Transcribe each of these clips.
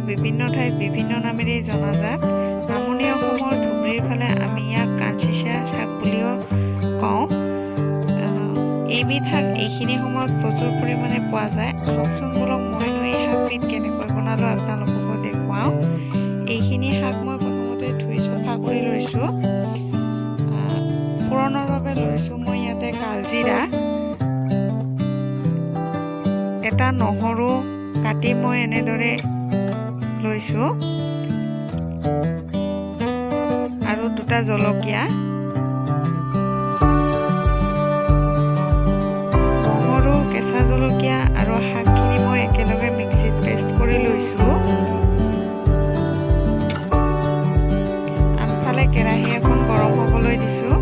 বিভিন্ন ঠাইত বিভিন্ন নামেৰে জনাজাত। নামনি অসমৰ ধুবুৰীৰ ফালে আমি ইয়াক কাঞ্চিচা শাক বুলিও কওঁ। এইবিধ শাক এইখিনি সময়ত প্ৰচুৰ পৰিমাণে পোৱা যায়। আহকচোন ব'লক, মইনো এই শাকবিধ কেনেকৈ বনালোঁ আপোনালোককো দেখুৱাওঁ। এইখিনি শাক মই প্ৰথমতে ধুই চফা কৰি লৈছোঁ। ফোৰণৰ বাবে লৈছোঁ মই ইয়াতে কালজিৰা, এটা নহৰু কাটি মই এনেদৰে লৈছোঁ আৰু দুটা জলকীয়া। নহৰু, কেঁচা জলকীয়া আৰু শাকখিনি মই একেলগে মিক্সিত পেষ্ট কৰি লৈছোঁ। আনফালে কেৰাহী এখন গৰম হ'বলৈ দিছোঁ।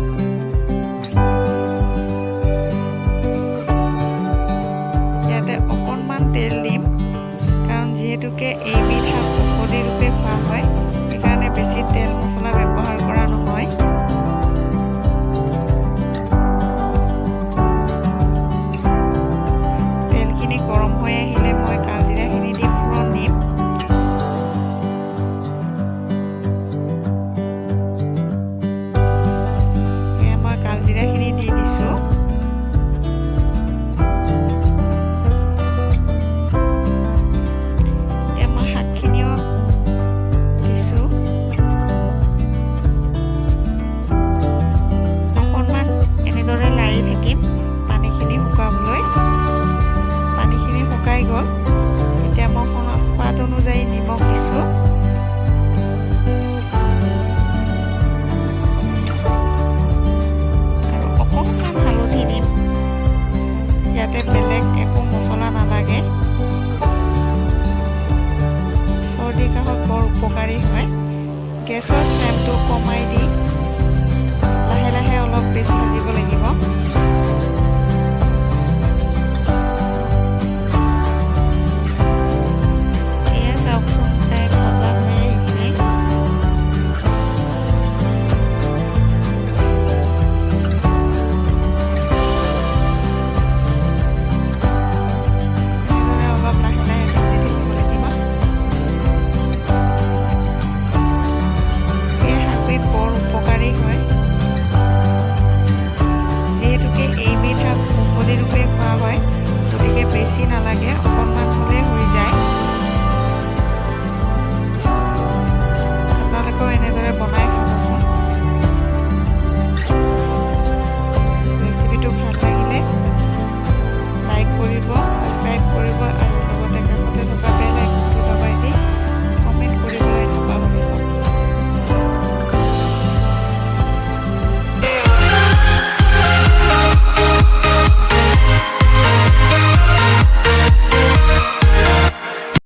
ইয়াতে অকণমান তেল দিম, কাৰণ যিহেতুকে এইবিধ শাক ঔষধি ৰূপে খোৱা হয়, সেইকাৰণে বেছি তেল মছলা ব্যৱহাৰ কৰা নহয়। তেলখিনি গৰম হৈ আহিলে মই কালজিৰাখিনি দি ফোৰণ দিম। এয়া মই কালজিৰাখিনি দি দিছোঁ। এতিয়া মই শাকখিনিও দিছোঁ। অকণমান এনেদৰে লাৰি থাকিম পানীখিনি শুকাবলৈ। পানীখিনি শুকাই গ'ল। এতিয়া মই সোৱাদ অনুযায়ী নিমখ দিছোঁ আৰু অকণমান হালধি দিম। ইয়াতে বেলেগ একো মছলা নালাগে। চৰ্দি কাহত বৰ উপকাৰী হয়। গেছৰ ফ্লেমটো কমাই দি লাহে লাহে অলপ বেছি ভাজিব লাগিব। এয়া চাওকচোন, প্ৰায় ভজা হৈ আহিছে। এনেদৰে অলপ লাহে লাহে ভাজি থাকিব লাগিব। এই শাকবিধ বৰ উপকাৰী হয়। যিহেতুকে এইবিধ শাক ঔষধি ৰূপে খোৱা হয়, গতিকে বেছি নালাগে,